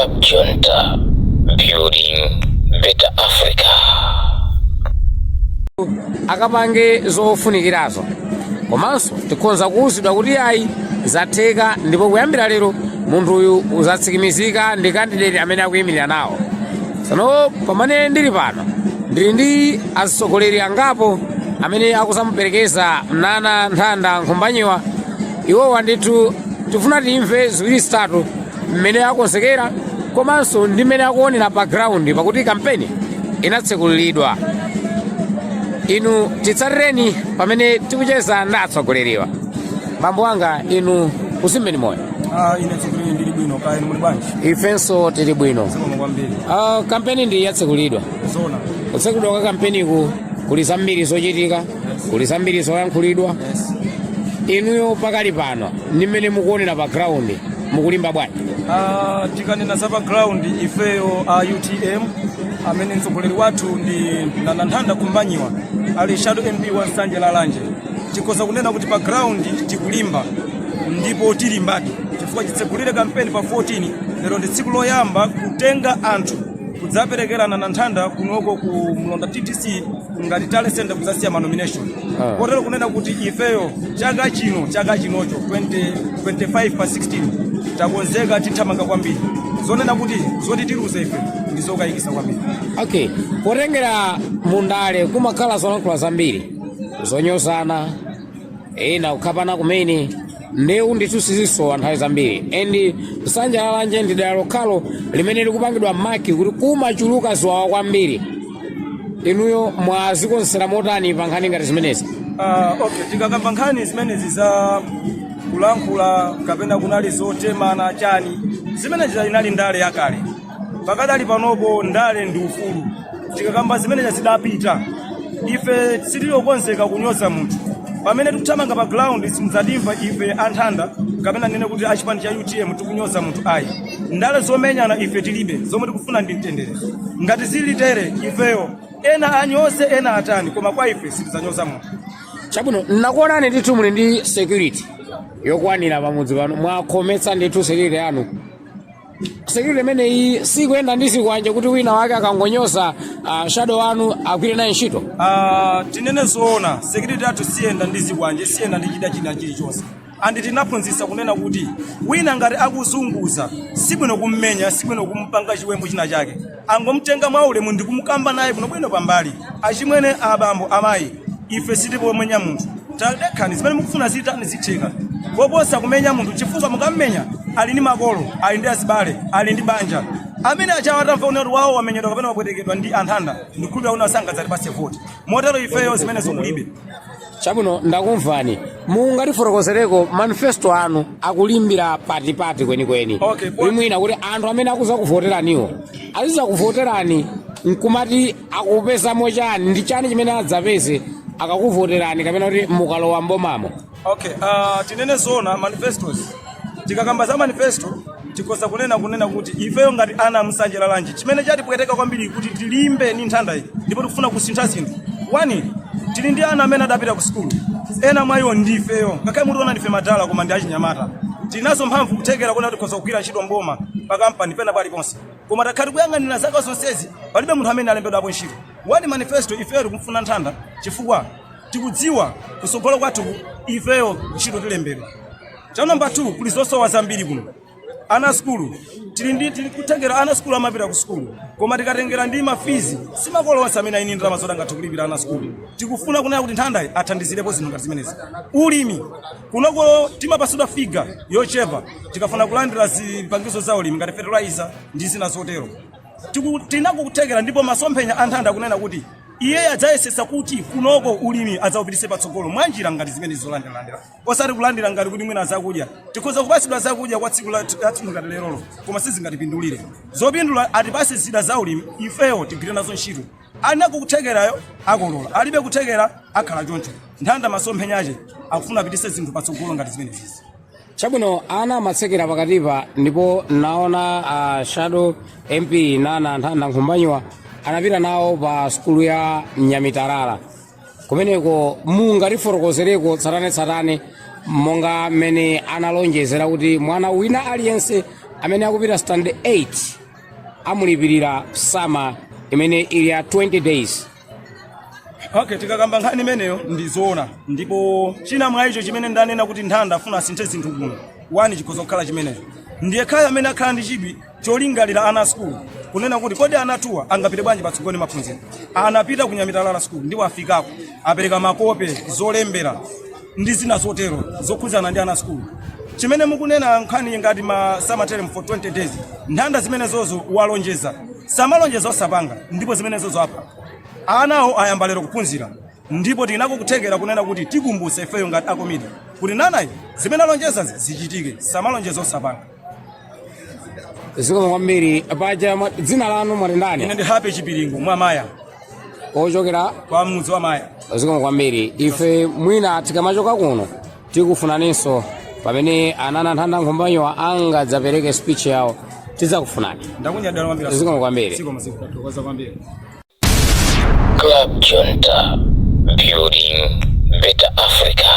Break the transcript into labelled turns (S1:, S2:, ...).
S1: Cab Junta, building better Africa.
S2: Akapange zofunikirazo, komanso tikhonza kuwuzidwa kuti ayi, zatheka, ndipo kuyambira lero munthuyu uzatsimikizika ndi candidate amene akuyimirira nawo. Tsono pamene ndili pano, ndili ndi atsogoleri angapo amene akuzamuperekeza Nana Nthanda Nkhumbanyiwa. Iwowa ndithu tifuna timve ziwiri zitatu mmene akonzekera komanso ndi mmene akuonera pa ground, pakuti kampeni inatsekulidwa. Inu titsatireni pamene tikucheza ndi atsogoleriwa. Bambo wanga, inu kusimbeni moyo.
S3: Ah, ine tsogoleri ndili bwino. Kaya inu muli bwanji?
S2: Ifenso tili bwino.
S3: Zikomo kwambiri.
S2: Kampeni ndi yatsekulidwa.
S3: Zona.
S2: Kutsekulidwa kwa kampeniku kuli zambiri zochitika, kuli zambiri zoyankhulidwa. Inuyo pakali pano ndi mmene mukuonera pa ground, mukulimba bwanji?
S3: Ah, tikanena za pa ground, ifeyo a UTM amene mtsogoleri wathu ndi Nananthanda Khumbanyiwa, ali shadow MP wa Nsanje Lalanje, tikhoza kunena kuti pa ground tikulimba ndipo tilimbadi, chifukwa chitsekulire kampeni pa 14, lero ndi tsiku loyamba kutenga anthu kudzaperekera Nananthanda kunoko ku Mlonda TTC ngati tally center kudzasiya ma nomination. Kotero kunena kuti ifeyo chaka chino, chaka chinocho 2025 pa 16, takonzeka, tithamanga kwambiri. Zonena kuti zoti tiluze ife ndi zokayikisa kwambiri.
S2: Okay, potengera mundale kumakhala zolankhula zambiri, zonyozana, ena kukhapana kumene, ndewu ndithu sizisowa nthawi zambiri. And Nsanja Lalanje ndi dera lokhalo limene likupangidwa mark kuti kumachuluka ziwawa kwambiri. Inuyo mwazikonsera motani pa nkhani ngati zimenezi?
S3: Okay, tikakamba nkhani zimenezi za kulankhula kapena kunali zotemana chani, zimenezi inali ndale yakale. Pakadali panopo ndale ndi ufulu. Tikakamba zimene zidapita, ife sitili okonzeka kunyoza munthu. Pamene tikuthamanga pa ground, simudzatimva ife anthanda kapena nene kuti achipani cha UTM tikunyoza munthu, ayi. Ndale zomenyana ife tilibe. Zomwe tikufuna ndi mtendere. Ngati zili tere, ifeyo ena anyoze, ena atani, koma kwa ife sitidzanyoza munthu.
S2: Chabwino, nakuonani ndithu muli ndi security yokwanira pamudzi pano. Mwakhometsa ndithu security yanu. Security imeneyi sikuyenda ndi zikwanje kuti wina wake akangonyoza shadow wanu agwire naye ntchito?
S3: Tinene zoona, security yathu siyenda ndi zikwanje, siyenda ndi chida china chilichonse. And tinaphunzitsa kunena kuti wina ngati akuzunguza, sibwino kummenya, sibwino kumpanga chiwembu china chake. Angomtenga mwaulemu ndi kumukamba naye bwinobwino pambali: "Achimwene, abambo, amayi, ife sitipomenya munthu, tadekhani, zimene mukufuna zitani, zitheka," koposa kumenya munthu, chifukwa mukammenya ali ndi makolo, ali ndi azibale, ali ndi banja amene achawa atamva kunena kuti wawo wamenyedwa kapena wapwetekedwa ndi anthanda, ndikhulupirira kuti asangadzatipatse voti. Motero ifeyo zimenezo kulibe.
S2: Chabwino, ndakumvani. Mungatifotokozereko manifesto anu akulimbira patipati kwenikweni?
S3: Okay,
S2: Kuti mwina kuti anthu amene akuza kuvoteraniwo aziza kuvoterani nkumati akupezamo chani, ndi chani chimene adzapeze akakuvoterani kapena kuti mukalowa mbomamo?
S3: Okay, tinene zoona, manifestos, tikakamba za manifesto, tikhoza kunena kuti ifeyo ngati ana amsanje Lalanje, chimene chatipweteka kwambiri kuti tilimbe ni nthanda iyi ndipo tikufuna kusintha zinthu, one, tili ndi ana amene adapita ku sukulu. Ena mwa iwo ndi ifeyo, ngakhale mutiona ndife madala, koma ndi achinyamata. Tinazo mphamvu, kuthekera kuona tikhoza kugwira ntchito mboma, pa kampani, pena paliponse, koma takhala tikuyang'anira zaka zonsezi, palibe munthu amene alembedwapo ntchito. One, manifesto, ifeyo tikumfuna nthanda chifukwa tikudziwa kusogolo kwathu ifeyo ntchito tilembedwa. Cha namba 2, kuli zosowa zambiri kuno. Ana sukulu tili ndi tili kutengera ana sukulu, amapita ku sukulu, koma tikatengera ndi ma fees, simakolo onse amene aini ndalama zoti angathe kulipira ana sukulu. Tikufuna kunena kuti nthandayi athandizirepo zinthu ngati zimenezi. Ulimi kunoko timapasidwa figure yochepa tikafuna kulandira zipangizo za ulimi ngati fertilizer ndi zina zotero. Tinakukuthekera ndipo masomphenya a nthanda akunena kuti iye adzayesesa kuti kunoko ulimi adzawupitise patsogolo mwanjira ngati zimene zolandiralandira, osati kulandira ngati kuti mwina zakudya. Tikhoza kupasidwa zakudya kwa tsiku lathu ngati lerolo, koma sizingatipindulire. Zopindula, atipase zida za ulimi, ifeyo tigwire nazo ntchito. Anakukuthekerayo akolola, alibe kuthekera akhala choncho. Nthanda masomphenyache akufuna apitise zinthu patsogolo ngati zimenezi.
S2: Chabwino, ana amatsekera pakatipa, ndipo naona shadow MP Nana Nthanda Nkhumbanyiwa anapita nawo pa sukulu ya Nyamitalala. Kumeneko mungatifotokozereko tsatanetsatane monga mmene analonjezera kuti mwana wina aliyense Amene akupita standard 8 amulipirira summer imene ili ya 20 days.
S3: Okay, tikakamba nkhani imeneyo ndi zoona, ndipo china mwa icho chimene ndanena kuti Nthanda afuna asinthe zinthu kuno, one, chikhoza kukhala chimenecho. Ndiye khaya amene akhala ndi chidwi cholingalira ana a sukulu, kunena kuti kodi ana athuwa angapite bwanji patsogolo ndi maphunziro. Anapita ku Nyamitalala School ndipo afikako, apereka makope, zolembera ndi zina zotero zokhudzana ndi ana a sukulu. Chimene mukunena nkhani ngati ma summer term for 20 days, Nthanda zimenezozo walonjeza, samalonjeza osapanga, ndipo zimenezozo apa anawo ayamba lero kuphunzira, ndipo tinako kuthekera kunena kuti tikumbutse ifeyo ngati akomiti kuti nanayi zimene alonjezazi zichitike, samalonjeza osapanga.
S2: Zikomo kwambiri. Paja dzina lanu mwati ndani?
S3: Ine ndi Happy Chipiringu mwa Maya.
S2: Ochokera?
S3: Kwa mudzi wa Maya.
S2: Zikomo kwambiri. Ife mwina tikamachoka kuno tikufunaninso pamene anana Nthanda Nkhumbanyiwa angadzapereke speech yawo, tidzakufunani.
S3: Ndakunyadira kwambiri.
S2: Zikomo kwambiri.
S3: Zikomo, zikomo, tathokoza kwambiri.
S1: Club Junta, building better Africa.